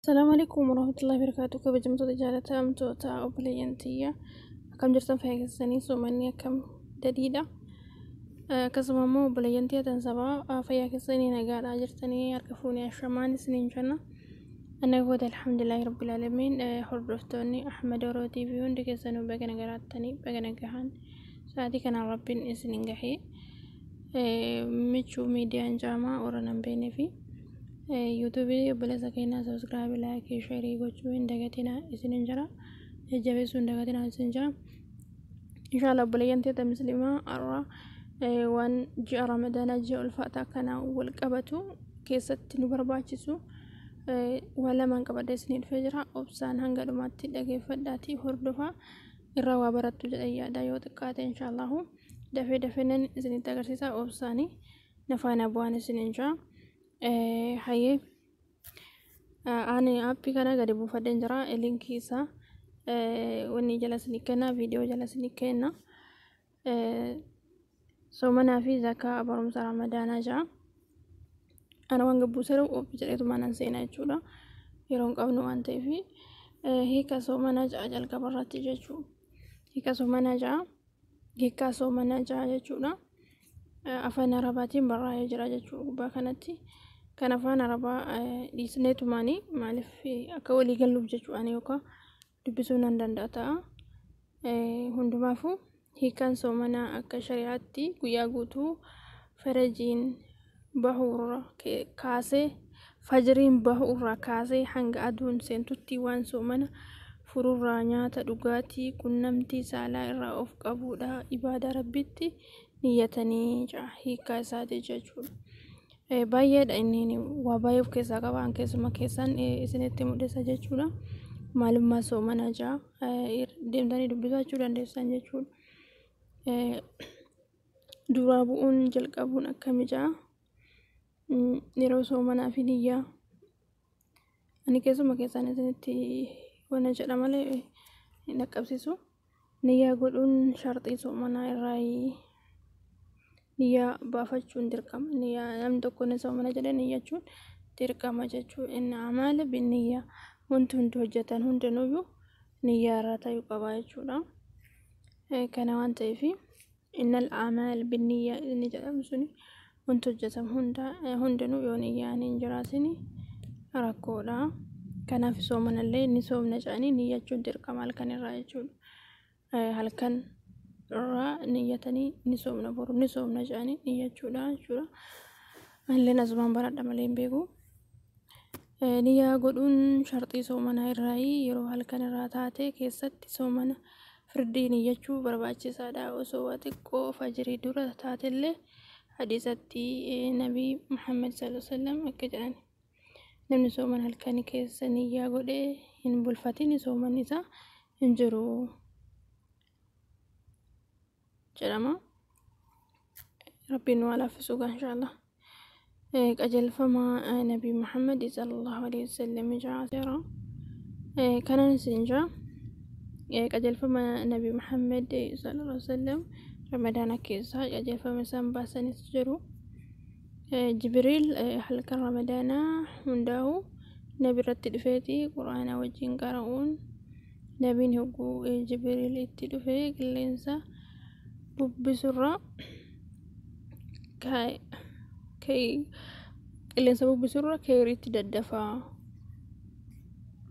Asalaamu alaikum warahmatullahi wabarakatuh. Kabajamtoota jaalatamtoota obboleeyyan tiyya, akkam jirtan? Fayyaa keessanii? Soomanni akkam dadiidha? Akkasuma immoo obboleeyyan tiyya tan sabaa, fayyaa keessanii, nagaadhaa jirtanii? Harka fuunee ashamaan isiniin jenna. Anna goota, alhamdulillahi rabbil aalamiin. Hordoftoonni Ahmed Oroo TV hundi keessanuu baga nagarattanii, baga nagahan sa'aatii kanaan rabbiin isinin gahee. Michuu miidiyaan jaamaa warra nan beeknee fi yuutuubii obboleessa keenyaa subscribe, like, share gochuu hin dagatinaa isinin jira, jajjabeessuu hin dagatinaa isin jira. Inshallah obboleeyyan teeta musliimaa, har'a waan ji'a Ramadaanaa, ji'a ulfaataa kana wal qabatu keessatti nu barbaachisu waan lamaan qabadhee isinii dhufee jira. Obsaan hanga dhumaatti dhageeffadhaatii hordofaa, irraa waa barattu jedhee yaada. Yoo xiqqaate inshaallahu dafee dafee nan isinitti agarsiisa, obsaanii na faana bu'aan isinin jira. Hayyee, ani aappii kana gadi buufadheen jira. Linkii isaa wanni jala isinii kenna, viidiyoo jala isinii kenna. Soomanaa fi zakaa barumsa Ramadaanaa jira. Ana waan gabbuuseeru of jedheetuma nan seenaa jechuudha. Yeroo hin qabnu waan ta'eef, hiika soomanaa ja'a jalqaba irratti jechuudha. Hiika soomanaa ja'a, hiika soomanaa ja'a jechuudha. Afaan Arabaatiin barraa'ee jira jechuudha gubbaa kanatti. Kan afaan Arabaa dhiisneetumaanii, maaliif akka walii galluuf jechuudha, yookaan dubbisuu nan danda'a ta'a. Hundumaafuu hiikaan soomanaa akka shari'aatti guyyaa guutuu farajiin bahuurra kaasee, fajriin bahuurraa kaasee hanga aduun seentutti waan soomana fururraa, nyaata, dhugaatii, qunnamtii saalaa irraa of qabuudha, ibaadaa rabbitti niyyatanii jira hiikaa isaati jechuudha. Baay'eedha inni, waa baay'ee of keessaa qaba. An keessuma keessaan isinitti mul'isa jechuudha. Maalummaa soomanaa jira, deemtanii dubbisachuu dandeessan jechuudha. Duraa bu'uun jalqabuun akkami jira, yeroo soomanaa fi niyyaa. Ani keessuma keessaan isinitti wana jedha malee hin dhaqqabsiisu. Niyyaa godhuun sharxii soomanaa irraa, niyyaa baafachuun dirqama. Niyyaa namni tokko ni soomana jedhee niyyachuun dirqama jechuudha. Inni amaala binniyyaa, wanti hundi hojjetan hundinuyyuu niyyaa irraa ta'uu qaba jechuudha. Kana waan ta'eef, innal amaal binniyyaa inni jedhamu suni, wanti hojjetamu hunda hundinuu yoo niyyaan hin jiraatin rakkoodha. Kanaaf soomanallee inni soomna jedhanii niyyachuun dirqama halkan irraa jechuudha. Halkan irraa niyyatanii ni soomna, boru ni soomna jedhanii niyyachuudha jechuudha. Anilleen asumaan baradha malee hin beeku. Niyyaa godhuun sharxii soomanaa irraa, yeroo halkan irraa taate keessatti soomana firdii niyyachuu barbaachisaadha. Osoo waa xiqqoo fajirii dura taatellee, hadiisatti Nabii Muhammad sallallahu alaihi wasallam akka jedhan, namni sooman halkanii keessa niyyaa godhee hin bulfatin soomanni isaa hin jiru jedhama. Rabbiin nu haa laaffisu gaa inshaallah. Qajeelfama Nabii Muhammad sallallahu alaihi wasallam jira. Kanaan isin jira. Qajeelfama Nabii Muhammad sallallahu alaihi wasallam Ramadaana keessa qajeelfama isaan baasanis jiru. Jibriil halkan Ramadaanaa hundaa'u nabi irratti dhufeeti Quraana wajjin qara'uun, nabiin hogguu Jibriil itti dhufee qilleensa bubbisurra qilleensa bubbisurra keeriitti daddafaa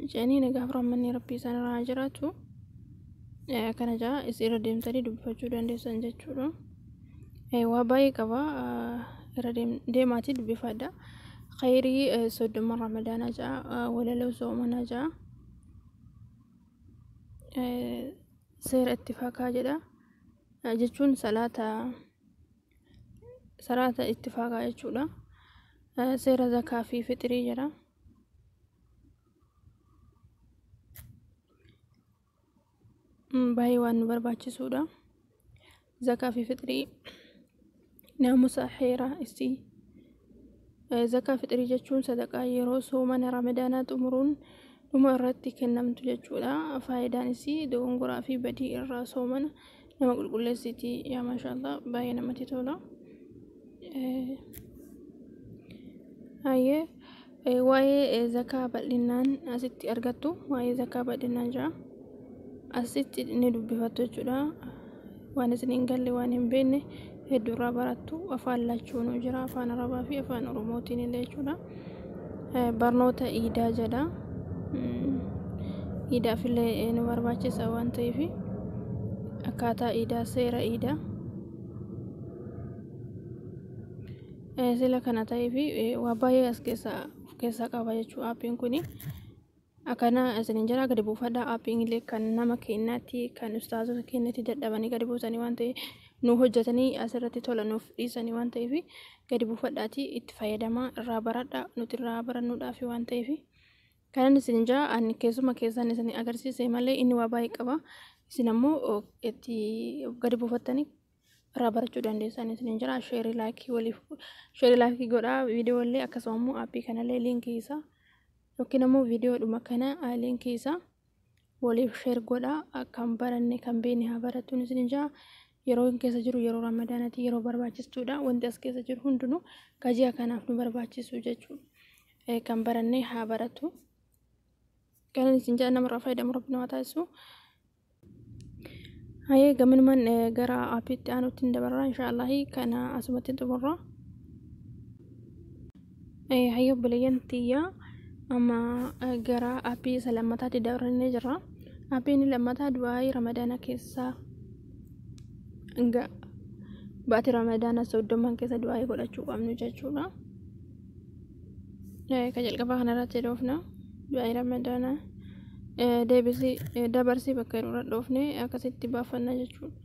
jedhanii. Nagaaf rahmanni rabbii isaan irraa haa jiraatu. Kana jaa, irra deemtanii dubbifachuu dandeessan jechuudha. Waa baay'ee qaba, irra deemaatii dubbifadha. Khayrii 30 Ramadaanaa jaa, walaloo soomanaa jaa, seera ittifaaqaa jedha, jechuun salaata ittifaaqaa jechuudha. Seera zakaa fi fixirii jedha. Baay'ee waan nu barbaachisuudha. Zakaa fi fixirii, naamusa heeraa isii. Zakaa fixirii jechuun sadaqaa yeroo soomana Ramadaanaa xumuruun dhuma irratti kennamtu jechuudha. Faayidaan isii dogongoraa fi badii irraa soomana nama qulqulleessiti. Yaa maashaallah, baay'ee namatti tola. Hayyee, Waa'ee zakaa bal'inaan asitti argattu. Waa'ee zakaa bal'inaan jira. Asitti ni dubbifattu jechuudha. Waan isin hin galle, waan hin beekne hedduurraa barattu. Afaan lachuunuu jira, afaan Arabaa fi afaan Oromootiin illee jechuudha. Barnoota iidaa jedha. Iidaaf illee nu barbaachisa waan ta'eef, akkaataa iidaa, seera iidaa. Sila kana ta'eef waa baay'ee as keessaa of keessaa qaba jechuudha aappiin kuni. Akkana isinin jira, gadi buufadhaa. Aappiin illee kan nama kennaatti, kan ustaazota kennatti dadhabanii gadi buusanii waan ta'eef, nu hojjetanii asirratti tola nuuf dhiisanii waan ta'eef, gadi buufadhaatii itti fayyadamaa, irraa baradhaa, nuti irraa barannuudhaaf waan ta'eef. Kanan isin jira, ani keessuma keessaan isin agarsiise malee inni waa baay'ee qaba. Isin ammoo itti gadi buufattanii irraa barachuu dandeessan isin jira. Share, like waliif share, like godhaa viidiyoo illee, akkasuma immoo aappii kanallee liinkii isaa yookiin ammoo viidiyoodhuma kana liinkii isaa waliif share godhaa. Kan baranne, kan beekne haa baratuun isin jira. Yeroo keessa jiru yeroo Ramadaanaati, yeroo barbaachistuudha. Wanti as keessa jiru hundinuu kaji'a kanaaf nu barbaachisu jechuudha. Kan baranne haa baratu. Kanan isin jira, namarraa fayyadamu Rabbi nama taasisu. Hayee, gamanumaan gara aappiitti aanutti hin dabarra inshaallahi, kana asumatti xumurra. Hayyoo obboleeyyan tiyyaa, amma gara aappii isa lammataatti dabarannee jirra. Aappiin lammataa du'aayii Ramadaana keessaa, baatii Ramadaana 30n keessa du'aayii godhachuu qabnu jechuudha. Ka jalqabaa kanarratti dhoofna, du'aayii Ramadaana deebisii dabarsii bakka yeroo dhoofne akkasitti baafanna jechuudha.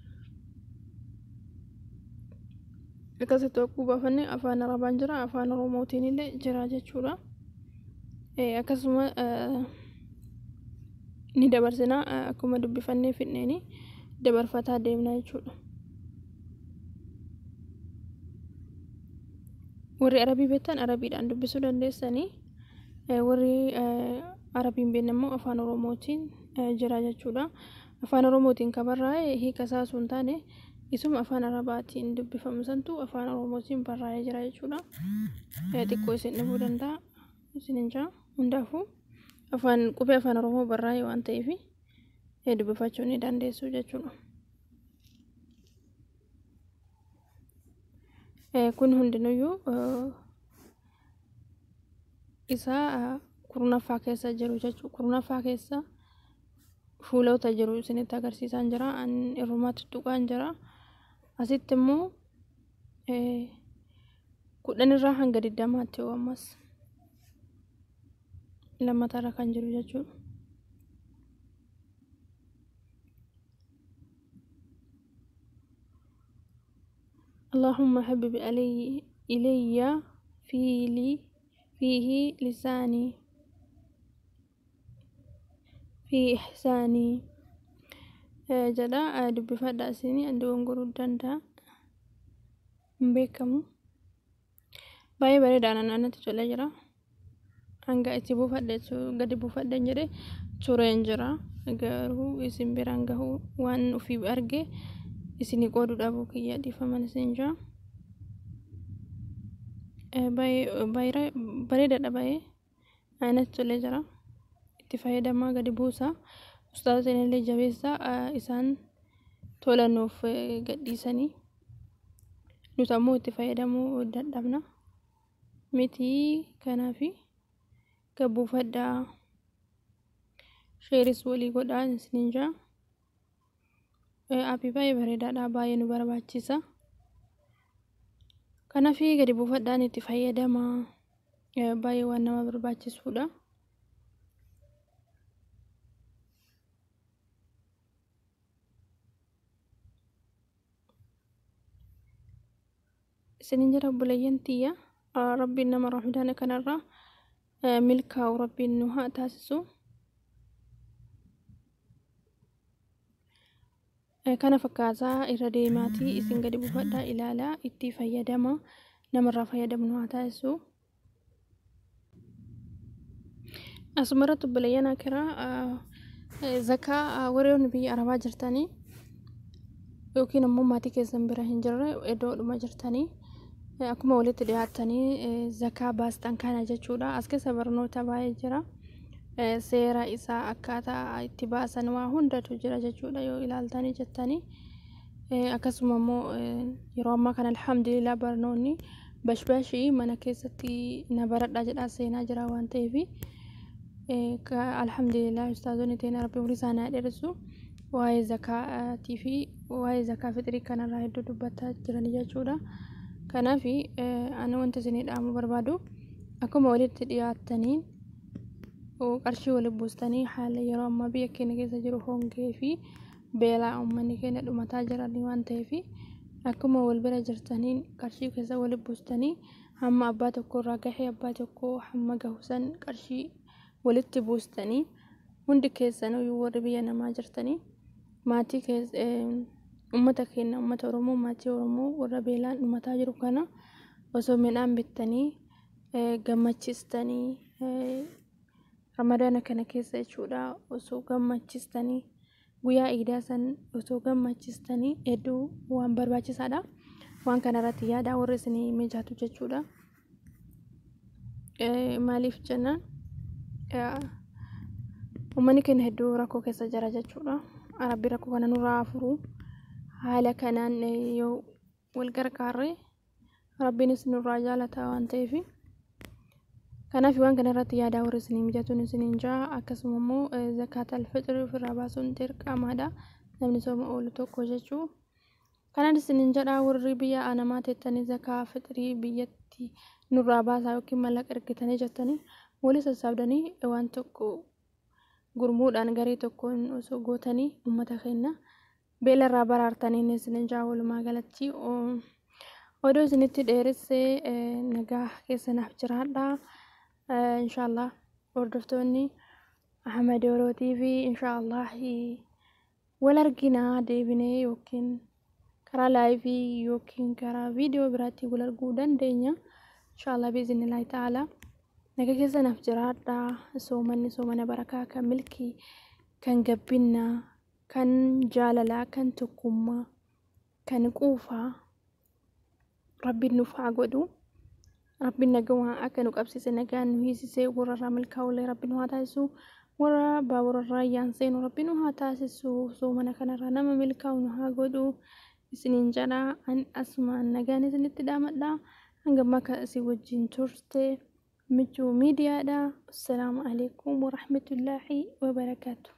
Akkasitti hokkuu baafanne, afaan Arabaan jira, afaan Oromootiin illee jira jechuudha. Akkasuma ni dabarsina, akkuma dubbifannee fidneeni dabarfataa deemna jechuudha. Warri Arabii beektan Arabiidhaan dubbisuu dandeessanii, warri Arabii hin beekne immoo afaan Oromootiin jira jechuudha. Afaan Oromootiin kan barraa'e hiika isaa osoo hin taane, isuma afaan Arabaatiin dubbifamu santu afaan Oromootiin barraa'ee jira jechuudha. Xiqqoo isin dhibuu danda'a isin hin jira. Hundaafuu afaan qubee afaan Oromoo barraa'e waan ta'eef dubbifachuu ni dandeessu jechuudha. Kun hundinuyyuu isa 10ffaa keessa jiru jechuudha. 10ffaa keessa fuulota jiru isinitti agarsiisaan jira. Irrumaa tuttuqaan jira. Asitti immoo 10 irraa hanga 20tti yoo ammas lammatarra kan jiru jechuudha. اللهم حبب علي إلي في لي فيه لساني في إحساني jedha. Dubbifadha isinii dogongoruu danda'a, hin beekamu. Baay'ee bareedaadha, natti tolee jira. Hanga itti buufadhe, gadi buufadhe jedhe tureen jira, garuu isin biraan gahuu, waan ofii arge isinii qooduu dhabuu kiyya dhiifaman isin jira. Baay'ee bareedaadha, baay'ee natti tolee jira. Itti fayyadamaa, gadi buusaa, ustaazota illee jabeessaa. Isaan tola nuuf gadhiisanii, nuti ammoo itti fayyadamuu dadhabna miti. Kanaafi gabbuufadhaa, share is walii godhaa isiniin jira. Aappii baay'ee bareedaadha, baay'ee nu barbaachisa. Kanaaf gadi buufadhaan itti fayyadamaa, baay'ee waan nama barbaachisuudha. Isinin jira obboleeyyan tiyya, Rabbiin nama Ramadaana kanarraa milkaa'u Rabbiin nu haa taasisu. Kana fakkaataa irra deemaatii isin gadi buufadhaa, ilaalaa, itti fayyadama, namarraa fayyadamnu haa taasisu. Asumarratti obboleeyyan akiraa, zakaa warroonni biyya Arabaa jirtanii yookiin ammoo maatii keessan bira hin jirre, iddoodhuma jirtanii Akkuma walitti dhiyaattanii zakaa baastan kana jechuudha. As keessa barnoota baay'ee jira. Seera isaa akkaataa itti baasan waa hundatu jira jechuudha yoo ilaaltanii jettanii. Akkasuma immoo yeroo ammaa kana alhamdulillah barnoonni bashbashii mana keessatti na baradhaa jedhaa seenaa jira waan ta'eef alhamdulillah ustaazonni teena rabbi umurii isaanii haa dheeressu waa'ee zakaatii fi waa'ee zakaa fixrii kanarraa hedduu dubbataa jiran jechuudha. Kanaaf ani wanti isinii dhaamuu barbaadu akkuma walitti dhiyaattaniin qarshii walitti buustanii haala yeroo ammaa biyya keenya keessa jiru hongee fi beelaa uummanni keenya dhumataa jiran waan ta'eef akkuma wal bira jirtaniin qarshii keessa walitti buustanii hamma abbaa tokko irraa gahee abbaa tokko hamma gahu san qarshii walitti buustanii hundi keessanuu warri biyya namaa jirtanii maatii uummata keenya uummata Oromoo maatii Oromoo warra beelaan dhumataa jiru kana osoo midhaan bittanii gammachiistanii ramadaana kana keessa jechuudha osoo gammachiistanii guyyaa iidaa san osoo gammachiistanii hedduu waan barbaachisaadha. Waan kanarratti yaada warri isinii mijaatu jechuudha. Maaliif jennaan uummanni keenya hedduu rakkoo keessa jira jechuudha. Rabbi rakkoo kana nurraa furu. Haala kanaan yoo wal gargaarre rabbiinis nurraa jaalata waan ta'eef. Kanaaf waan kana irratti yaada warri isinii mijatuun isiniin jira. Akkasuma immoo zakaata alfixrii ofirraa baasuun dirqamaadha. Namni sooma oolu tokko jechuu. Kanaan isiniin jedha warri biyya namaa teettanii zakaa fixrii biyyatti nurraa baasaa yookiin mallaqa ergitanii jettanii walii sassaabdanii waan tokko gurmuudhaan garee tokkoon osoo gootanii uummata keenya beelarraa baraartanii isiniin jira walumaa galatti. Oduu isinitti dheeressee nagaa keessa naaf jiraadha. Inshaallah hordoftoonni Ahmad Yeroo TV inshaallah wal arginaa deebinee yookiin karaa laayivii yookiin karaa viidiyoo biraatti wal arguu dandeenya. Inshaallah biiznillaahi ta'ala nagaa keessa naaf jiraadha. Soomanni soomana barakaa kan milkii kan gabbinnaa kan jaalalaa kan tokkummaa kan quufaa rabbiin nuuf haa godhu. Rabbiin nagaa akka nu qabsiise nagaan nu hiisisee warra irraa milkaa'ullee rabbi nu haa taasisu. Warra baabura irraa ayyaan seenu rabbi nu haa taasisu. Soomana kanarraa nama milkaa'u nu haa godhu. Isiniin jedha ani asumaan nagaan isinitti dhaamadha. Hanga ammaa kan isin wajjin turte Michuu Miidiyaadha. Assalaamu alaikum warahmatullaahi wabarakaatu.